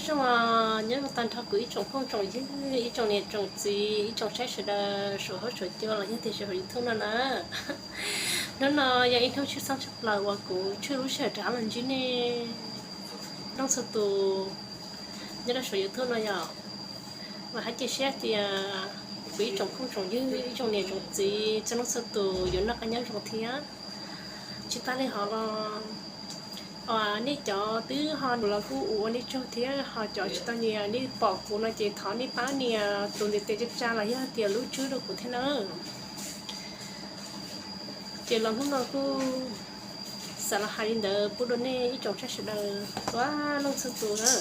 Zoo, nyob zoo tag nrho kuv ib tsoom phooj tsoom ywg, ib tsoom niam tsoom txiv, ib tsoom saib sawv daws saum huab saum cua los yog tias saum YouTube no na. Hnub no yog ib hnub tshwj xeeb tshaj plaws uas kuv tswj lub sij hawm rov los ntsib nej leej txhua tus nyob rau saum YouTube no yom. Vam hab cia siab tias kuv ib tsoom phooj tsoom ywg, ib tsoom niam tsoom txiv txhua leej txhua tus yuav noj qab nyob zoo thiab. Tsis tas li hov los nej cov twb ho los kuj ua ua nej tsaug thiab, ho cov tsis tau nyiam nej pom kuv no ces thov nej pab nias tus ntiv tes tsa tsa los yog tias lub tswb rau kuv thiab na. Ces los hnub no kuj xav los hais li ntawd pub rau nej ib tsoom saib sawv daws txhua leej txhua tus na.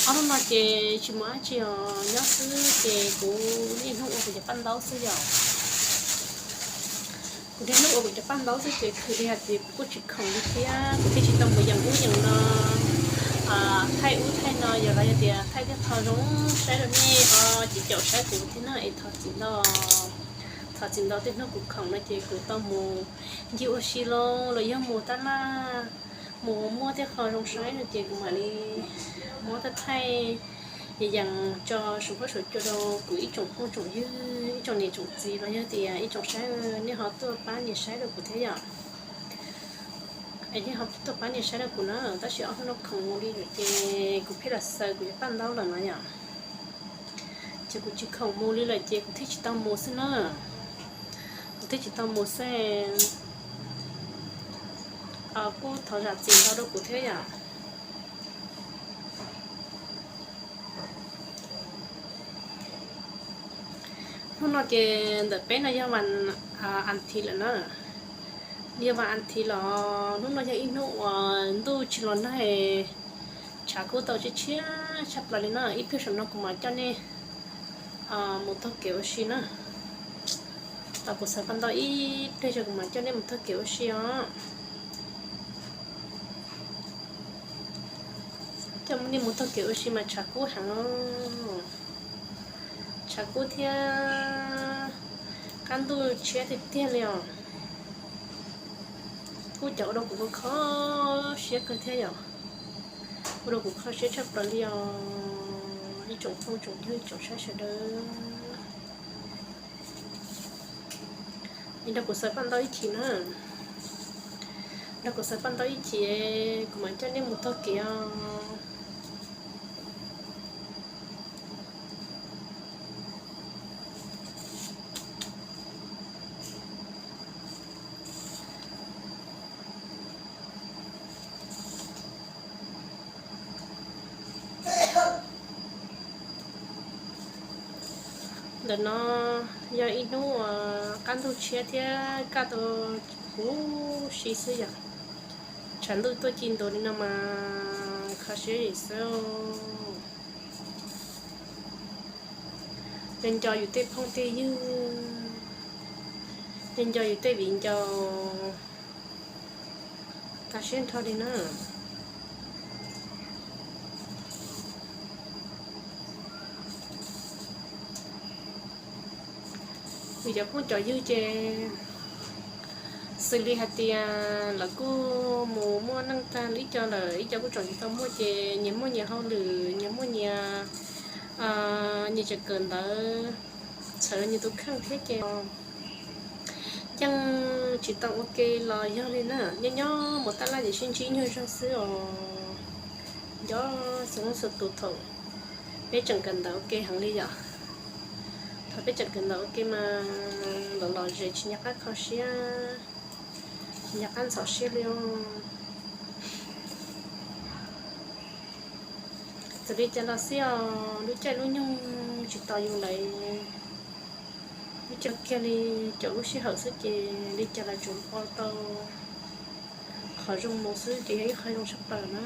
Ob hnub no ces tsis muaj dab tsi os, nyob xwb ces kuv niaj hnub ua kuv cov paj ntaub xwb yom. Kuv niaj hnub ua kuv cov paj ntaub xwb ces khwv li hais tias kuv kuj tsis khoom li thiab, kuv thiaj tsis tau mus yees ub yees no thaij ub thaij no, yog los yog tias thaij tej qho zoo saib rau nej ho ces caum saib kuv thiab na es thov txim ntau. Thov txim ntau, tej hnub kuv khoom no ces kuv tau mus ncig ua si los los yog mus tab laj, mus muaj tej qho zoo saib no ces kuv mam li muab thaij thaij yees tso saum huab saum cua rau kuv ib tsoom phooj tsoom ywg, ib tsoom niam tsoom txiv los yog tias ib tsoom saib, nej ho tuaj pab nias saib rau kuv thiab yom. Es nej ho tuaj pab nias saib rau kuv na, tab sis ob hnub no khoom mus li lawm ces kuv pheej los xaws kuv cov paj ntaub lawm no yom. Ces kuv tsis khoom mus li lawm ces kuv thiaj tsis tau mus xwb na. Kuv thiaj tsis tau mus xwb. Kuj thov zam txim ntau rau kuv thiab yom. Hnub no ces ntawm peb no yog vas as thiv lawm na. Yog vas as thiv los hnub no yog ib hnub uas ntuj tsis los nag, tshav kub tau tshiab tshiab tshaj plaws li na. Ib pliag saum no kuv mam coj nej mus taug kev ua si na. Tos kuv xaws paj ntaub ib pliag tso kuv mam coj nej mus taug kev ua si os. Coj nej mus taug kev ua si mas tshav kub heev, tshav kub thiab qab ntuj tshiab tiag tiag li os. Kuj cov ua rau kuv kho siab kawg thiab yom. Ua rau kuv kho siab tshaj plaws li os ib tsoom phooj tsoom ywg, ib tsoom saib sawv daws. Nrog kuv xaws paj ntaub ib chim na. Nrog kuv xaws paj ntaub ib chim, kuv mam coj nej mus taug kev os. Ntawm no yog ib hnub uas qab ntuj tshiab thiab kaj tau huv si xwb yom. Tshav ntuj tuaj ci ntua li no mas kho siab zim xwb. Nco nco yus tej phooj tej ywg, nco nco yus tej viv ncaus tas siab nrho li na. Vim cov phooj cov ywg ces xws li hais tias lawv kuj mus muaj neej tag li ib co lawm, ib co kuj tseem tsis tau muaj ces nyias muaj nyias hauj lwm, nyias muaj nyias, nyias tseem kawm ntawv, txhawm nyias tus kheej thiab ces yeej tsis tau ua ke los yog li na. Nyob nyob mus tab laj ces sib ntsib nyuag zog xwb os. Nco xws lub xu tus thaum peb tseem kawm ntawv ua ke heev li yom. Thaum peb tseem kawm ntawv ua ke mas los los zem tsis nco qab kho siab, tsis nco qab ntxhov siab li os. Txawm li cas los xij os, lub caij lub nyoog tsis tos yus lawm, lub caij kiag li caum lub sij hawm xwb ces li cas los tsuas npo tau qhov zoo mus xwb ces yog ib qho zoo tshaj plaws na.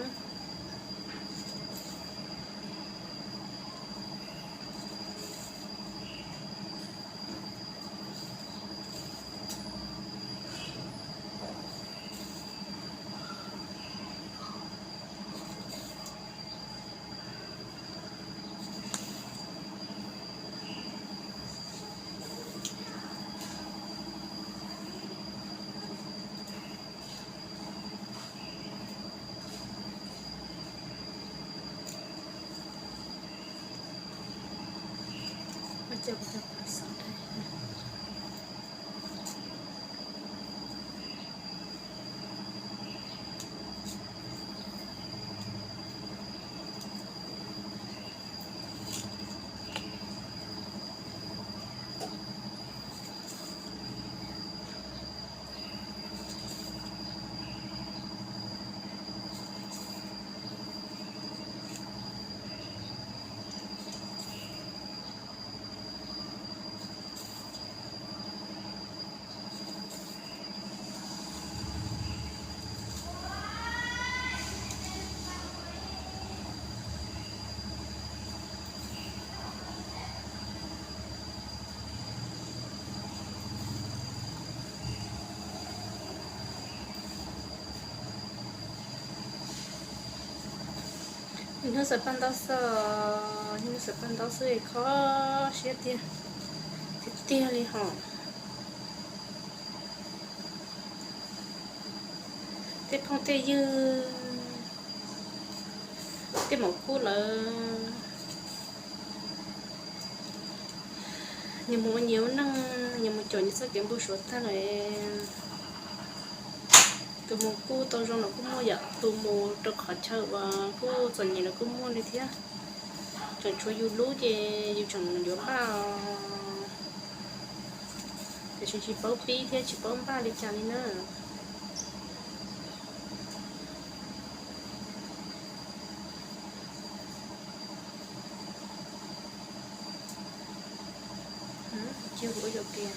Hnub xav paj ntaub xwb, hnub xav paj ntaub xwb kho siab tiag, tiag tiag li hos. Tej phooj tej ywg, tej maum kub lawm, nyias mus ua nyias ua neej, nyias mus caum nyias txoj kev npau suav tag lawm. Tus mus kuj tau zoo los kuj muaj yom, tus mus rau qhov chaw uas kuj txom nyem los kuj muaj li thiab. Tseem tshuav yus lub ces yus tseem yuav npaj os, tiam sis tsis paub pib thiab tsis paub npaj li cas li na. Cia kuv ua yuam kev.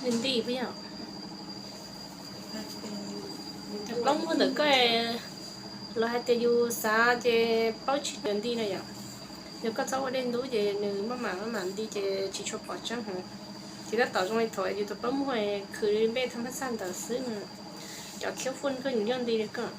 Nws nti puas yog? Plaub muag ntawm koj los hais tias yus xav ces paub tsis nti no yom. Yog koj txhob ua dej ntub ces nws maj mam maj mam nti ces tsis tshua pom tseeb heev. Ces tab tom zoo li thaum yus tus plaub muag khwv npej thaj mab xaj ntawd xwb no, cov khiav fun koj nws yog nti li koj.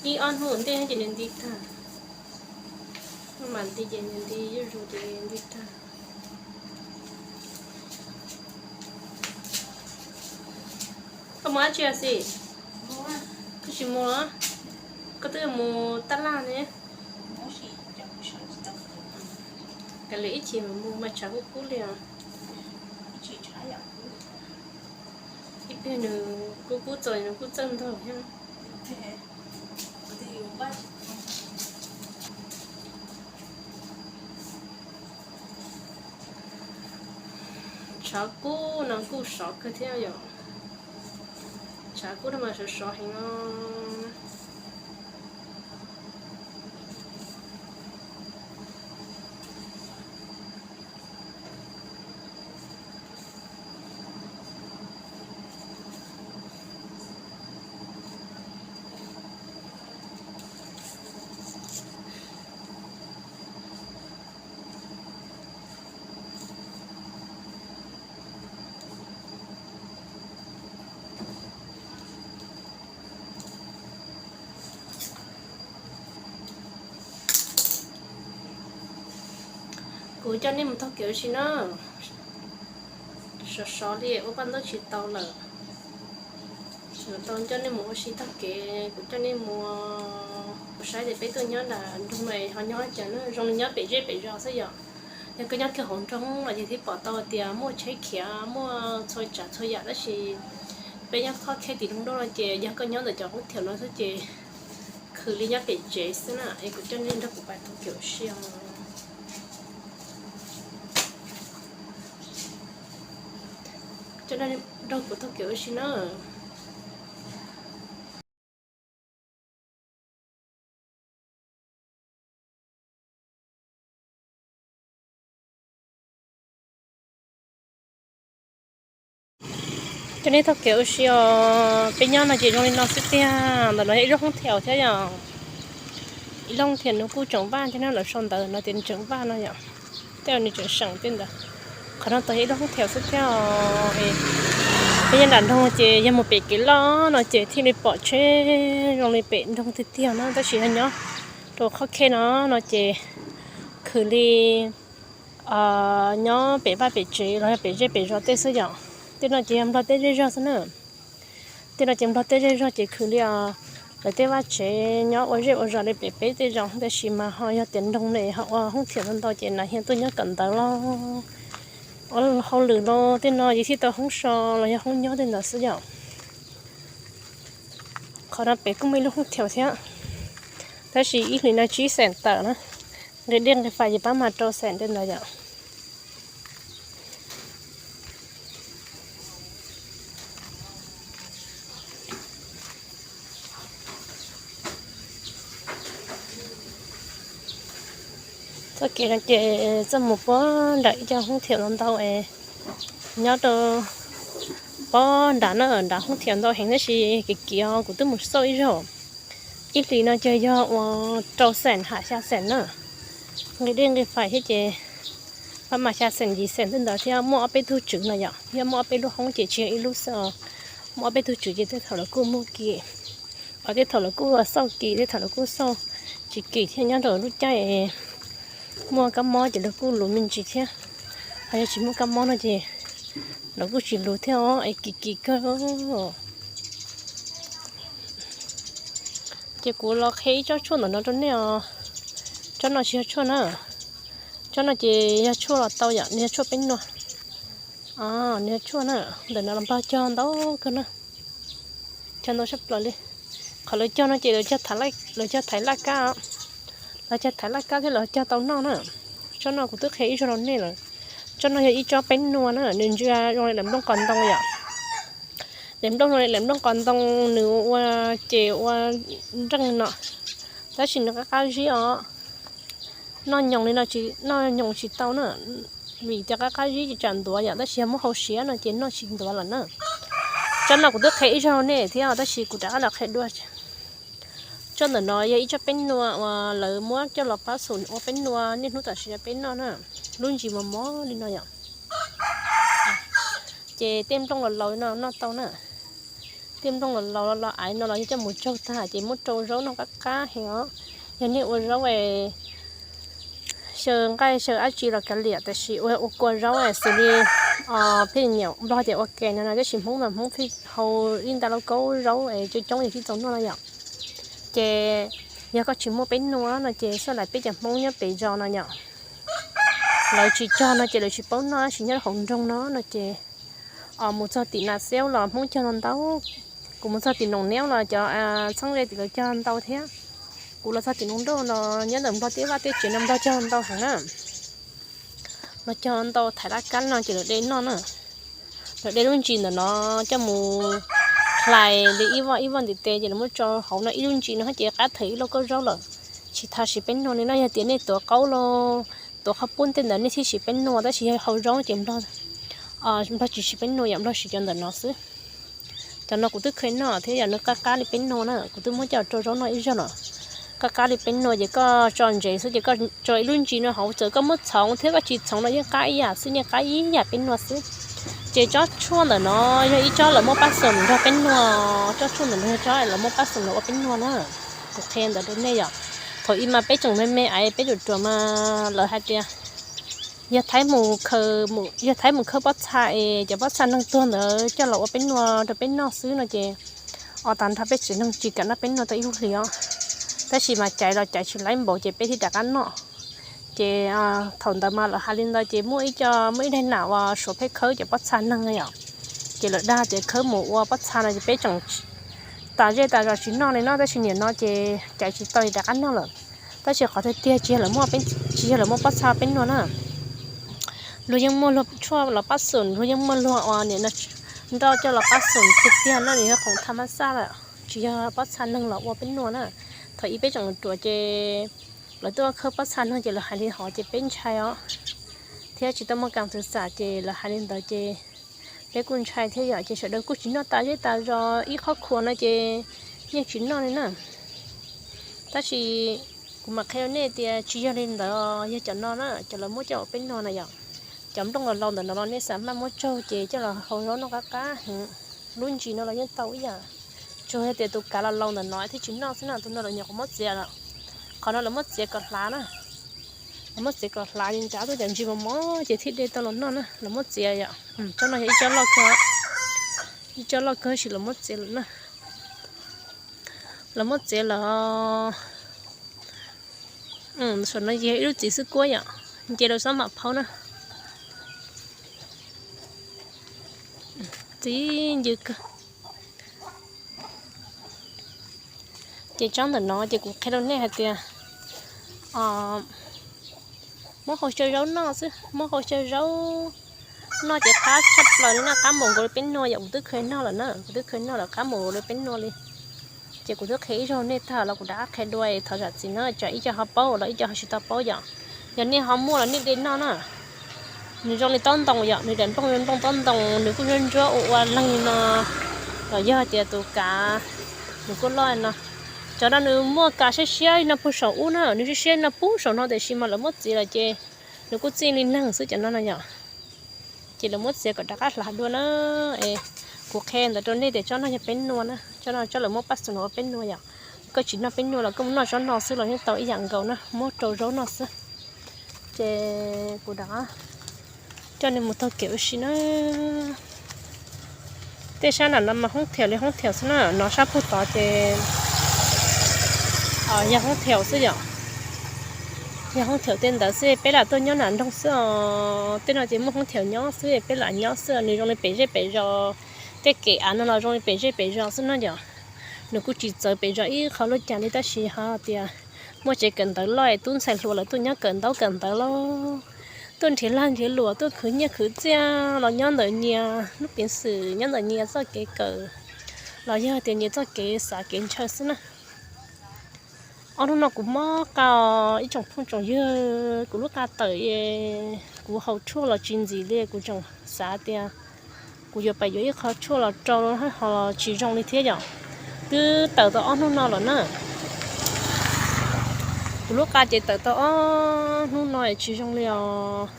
Ib ob hnub ua ntej ces nws nti tag, maj mam nti ces nws nti zuj zus ces nti tag. Koj mus dab tsi xwb? Koj tsis mus los? Koj twb mus tab laj ne. Kav liam ib chim mus mas tshav kub kub li os. Ib pliag nws kub kub txog nws kuj txawj ntog thiab. Tshav kub no kuj sov kawg thiab yom. Tshav kub no mas sov sov heev os. Kuv coj nej mus taug kev ua si na. Sov sov li ua paj ntaub tsis tau lawm. Tsis tau coj nej mus ua si taug kev, kuv coj nej mus, kuv saib tias peb tuaj nyob nram nroog no ho nyob cas na, zoo li nyob pem zej pem zos xwb yom. Yog koj nyob kiag hauv nroog los yog thiaj pom tau tias muaj tsheb khiav, muaj txhua tsav txhua yam, tab sis peb nyob qhov khej tim nroog no ces yog koj nyob ntawm cov qub thiam no xwb ces khwv li nyob pem tsev xwb na. Es kuv coj nej nrog kuv pais taug kev ua si os. Coj nej nrog kuv taug kev ua si na. Coj nej taug kev ua si os, peb nyob no ces zoo li no xwb tiag. Ntawm no yog ib lub hoob thiam thiab yom. Ib lub hoob thiam nws kuj tseem vaj thiab na, lawv sau ntawv no tias tseem vaj no yom. Tej nws tseem seem tej ntawd. Qhov no tau yog ib lub hoob thiam xwb thiab os. Peb nyob nram nroog ces yog mus pem kev loj no ces thiaj li pom tsheb zoo li pem nroog tiag tiag na, tab sis yog nyob rau qhov khej no no ces khwv li nyob pem vaj pem tsev los yog pem zej pem zos tej xwb yom. Tej no ces yog nplog tej zej zog xwb na. Tej no ces nplog tej zej zog ces khwv li lawv tej vaj tsev nyob ua zej ua zos li pem peb tej zos, tab sis mas ho yog tias nroog ne ho ua hoob thiam ntau ntau ces nas hias tuaj nyob kawm ntawv los ua hauj lwm los tej no yus thiaj tau hoob so los yog hoob nyob tej ntawd xwb yom. Qhov no pem kuj muaj ib lub hoob thiam thiab, tab sis ib hlis no tsib xees tawm na, nqi dej nqi fais ces pab mas rau xees tej ntawd yom. Txoj kev no ces txoj mus puag nram ib co hoob thiam ntau ntau es nyob rau puag nram na, nram hoob thiam ntau heev tab sis kev kiv kuv twb mus xauj ib zaug. Ib hlis no ces yog uas rau xees ham xya xees na. Nqi dej nqi fais thiab ces pab mas xya xees yim xees tej ntawd thiab muaj ob peb tug tswv no yom, yog muaj ob peb lub hoob ces tsis yog ib lub xwb os. Muaj ob peb tug tswv ces tej thaum lawv kuj muag kim, tej thaum lawv kuj xauj kim, tej thaum lawv kuj xauj tsis kim thiab. Nyob rau lub caij muaj kab mob ces lawv kuj luv me ntsis thiab, ho yog tsis muaj kab mob no ces lawv kuj tsis luv thiab os, es kim kim kawg. Ces kuv los qhia ib tsob tshuaj ntawm no rau nej os. Tsob no tsis yog tshuaj na, tsob no ces yog tshuaj los tau yom, nws yog tshuaj peb nua. Nws yog tshuaj na, ntawm no los npog cog ntau kawg na, cog ntau tshaj plaws li. Qhov lawv cog no ces lawv cog thaiv laj kab, lawv cog thaiv laj kab thiab lawv cog tau noj na. Tsob no kuv twb qhia ib zaug rau nej lawm. Tsob no yog ib tsob peb nua na, nws ntsia zoo li daim nplooj qos ntoo yom. Daim nplooj zoo li daim nplooj qos ntoo, nws ua ces ua nreej no, tab sis nws qab qab zib os. Noj nyoos li no, noj nyoos tsis tau na, vim tias qab qab zib ces tsam ntuav yom, tab sis yog muab hau siab no ces noj tsis ntuav lawm na. Tsob no kuv twb qhia ib zaug nej thiab tab sis kuv rov qab los qhia dua. Tsob ntawm no yog ib tsob peb nua uas lawv muab coj los pab xum ua peb nua niaj hnub tam sim no peb noj na, lub ntsis mos mos li no yom. Ces tej nplooj los laus no noj tau na. Tej nplooj los laus los aiv no los yog coj mus tsaug tag ces muab rau zaub noj qab qab heev os. Yog nej ua zaub xyaw nqaij xyaw dab tsi los kav liam, tab sis ua ua kua zaub xws li pheej nyiam Nplog tias ua ke no no, tab sis Hmoob mas Hmoob pheej hau ib nta lauj kaub zaub es coob coob yog tsis txaus noj no yom. Ces yog koj tsis muaj peb nua no ces xoj lais peb cov Hmoob nyob pem zos no yom, lawv tsis cog no ces lawv tsis paub noj, tab sis nyob hauv nroog no no ces mus txog tim Nas Xeub los Hmoob cog ntau ntau. Kuv mus txog tim Noom Neeb los cov txheeb ze tim lawv cog ntau thiab. Kuv los txog tim Noom Nrauj no nyob ntawm Nplog tej vaj tej tsev no Nplog cog ntau heev na. Los cog ntau thaiv laj kab no ces lawv de noj na. Lawv de lub ntsis ntawm no coj mus hlais li ib voj ib voj ntiv tes ces lawv muab tso hauv no ib lub ntsis no ces qab thawm ib lauj kaub zaub lawm. Tsis tas siv peb nua li no, yog tias nej tuav qaub los tuav qhov pub tej ntawd nej thiaj siv peb nua, tab sis yog hau zaub ces Nplog, Nplog tsis siv peb nua yom, Nplog siv cov ntawm no xwb. Cov no kuv twb kheev noj thiab yom, nws qab qab li peb nua na, kuv twb muab coj rau zaub noj ib zaug lawm. Qab qab li peb nua ces koj tso ntsev xwb ces koj tso ib lub ntsis no hauv, txawm koj muab txhoov thiab koj tsis txhoov no yeej qab ib yam xwb, yeej qab ib yam peb nua xwb. Ces tsob tshuaj ntawm no yog ib tsob lawv muab pab xum nrog peb nua, tsob tshuaj ntawm no yog tsob lawv muab pab xum los ua peb nua na. Kuv qhia ntawd rau nej yom. Thaum ub mas peb tseem me me es peb ruam ruam mas lawv hais tias Yog Thaib mus khawb pob txha es cov pob txha neeg tuag ntawd coj los ua peb nua rau peb noj xwb no ces, o, tag nrho peb tsev neeg tsis kam noj peb nua tau ib lub hlis os. Tab sis mas caiv los caiv tsis laib npaum ces peb thiaj rov qab noj. Ces thaum ntawd mas lawv hais li ntawd ces muaj ib co, muaj ib daim nam uas suav pheej khawb cov pob txha neeg yom, ces lawv dag tias khawb mus ua pob txha no ces peb tseem tas zej tas zos tsis noj li no, tab sis nim no ces caiv tsis tau li rov qab noj lawm. Tab sis qhov tiag tiag tsis yog lawv muaj, tsis yog lawv muaj pob txha peb nua na. Luag yeej muaj luag tshuaj los pab xum, luag yeej muaj luag uas nim no nroj coj los pab xum tiag tiag no, nws yog khoom tham mas xaj lawm, tsis yog pob txha neeg los ua peb nua na. Thaum ub peb tseem ruam ces lawv tuaj khawb pob txha neeg ces lawv hais li hov ces peb ntshai os, thiab tsis tau muaj kam txwv xam ces lawv hais li ntawd ces peb kuj ntshai thiab yom, ces sawv daws kuj tsis noj tas zej tas zos ib qhov khuas no ces yeej tsis noj li na. Tab sis kuv mam qhia rau nej tias tsis yog li ntawd, yog cov no na, cov lawv muab coj ua peb nua na yom. Cov nplooj los laus ntawm no los nej xav maj muab tsaug ces coj los hau zaub noj qab qab heev. Lub ntsis no los yeej tau ib yam, tsuas yog tias tus kav los laus ntawm no thiaj tsis noj xwb na, tus no lawv nyuam qhuav muab txiav lawm. Qhov no lawv muab txiav kom hlav na, lawv muab txiav kom hlav li nrad tuaj cov ntsis mos mos ces thiaj de tau los noj na, lawv muab txiav yom. Tsob no yog ib tsob loj kawg, ib tsob loj kawg tab sis lawv muab txiav lawm na. Lawv muab txiav lawm. Saum no yog ib lub txiv xwb kuab yom, nce rau xob mam phaub na. Txiv ncw kawg. Ces tsob ntawm no ces kuv qhia rau nej hais tias muab hau xyaw zaub noj xwb, muab hau xyaw zaub noj ces qab tshaj plaws li na, qab npaum nkaus li peb nua yom. Kuv twb kheev noj lawm na, kuv twb kheev noj lawm, qab npaum nkaus li peb nua li. Ces kuv twb qhia ib zaug nej tag los kuv rov qab qhia dua, thov zam txim na, tsam ib co ho paub los ib co ho tsis tau paub yom. Yog nej ho muaj los nej de noj na. Nws zoo li taub ntoo yom, nws daim nplooj zoo nplooj taub ntoo, nws kuj ntsuab ntsuab ua ua leeg li no. Los yog tias tus kav nws kuj loj no. Cov no nws muaj kav siab siab li no puag saum ub na, nws siab siab li no puag saum no tiam sis mas lawv muab txiav lawm ces nws kuj txij li neeg xwb cov no no yom. Ces lawv muab txiav kom rov qab hlav dua na. Kuv qhia ntawd rau nej tias tsob no yog peb nua na, tsob no tsob lawv muab pab xum ua peb nua yom. Koj tsis noj peb nua los koj mus noj tsob no xwb los yeej tau ib yam nkaus na, muab rau zaub noj xwb. Ces kuv rov qab coj nej mus taug kev ua si na. Tej sab nram no mas hoob thiaum li hoob thiaum xwb na, no sab puag tod ces yog hoob thiaum xwb yom. Yog hoob thiaum tej ntawd xwb, peb lam tuaj nyob nram nroog xwb os. Tej no ces muaj hoob thiaum nyob xwb, peb lam nyob xwb. Nws zoo li pem zej pem zos, tej kev av no los zoo li pem zej pem zos xwb no yom. Nws kuj tsis txawv pem zos ib qho lub cas li tab sis ho tias muaj tsev kawm ntawv loj es tub ntxhais hluas lawv tuaj nyob kawm ntaub kawm ntawv los tuaj nrhiav lag nrhiav luam tuaj khwv nyiaj khwv txiaj los nyob ntawm nyias lub peev xwm, nyob ntawm nyias txoj kev kawm los yog tias nyias txoj kev xav kev ntshaw xwb na. Ob hnub no kuv mob qa, ib tsoom phooj tsoom ywg, kuv lub qa tawm, kuv haus tshuaj los tsis ntxim li, kuv tseem xav tias kuv yuav pais yuav ib qho tshuaj los rau ho tsis zoo li thiab yom. Twb tawm tau ob hnub no lawm na. Kuv lub qa ces tawm tau ob hnub no tsis zoo li os.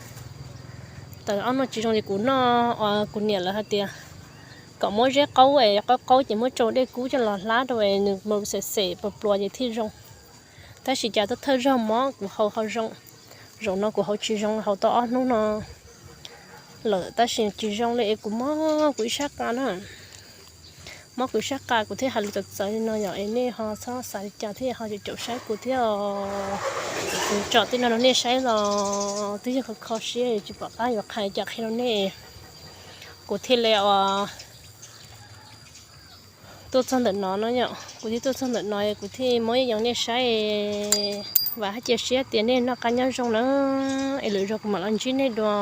Tawm ob hnub tsis zoo li kuv noj, kuv niam lawv hais tias kom muab zeb qaub, qaub qaub ces muab tsau dej kub coj los hlab rau nws mus xem xem pluas pluas ces thiaj zoo. Tab sis cas thawj zaug mob kuv haus ho zoo, zaum no kuv haus tsis zoo, haus tau ob hnub no lawm tab sis tsis zoo li es kuv mob kuv ib sab qa na. Mob kuv ib sab qa kuv thiaj hais lus txawv txawv li no yom, es nej ho txhob xav li cas thiab ho caum caum saib kuv thiab. Kuv tsom tej no rau nej saib los twb yog kho kho siab tsis pom qab yuav qhia li cas qhia rau nej. Kuv thiaj li ua tuaj txog ntawm no no yom, kuv thiaj tuaj txog ntawm no kuv thiaj muab yees nej saib. Vam hab cia siab tias nej noj qab nyob zoo na, es lwm zaug kuv mam los ntsib nej dua.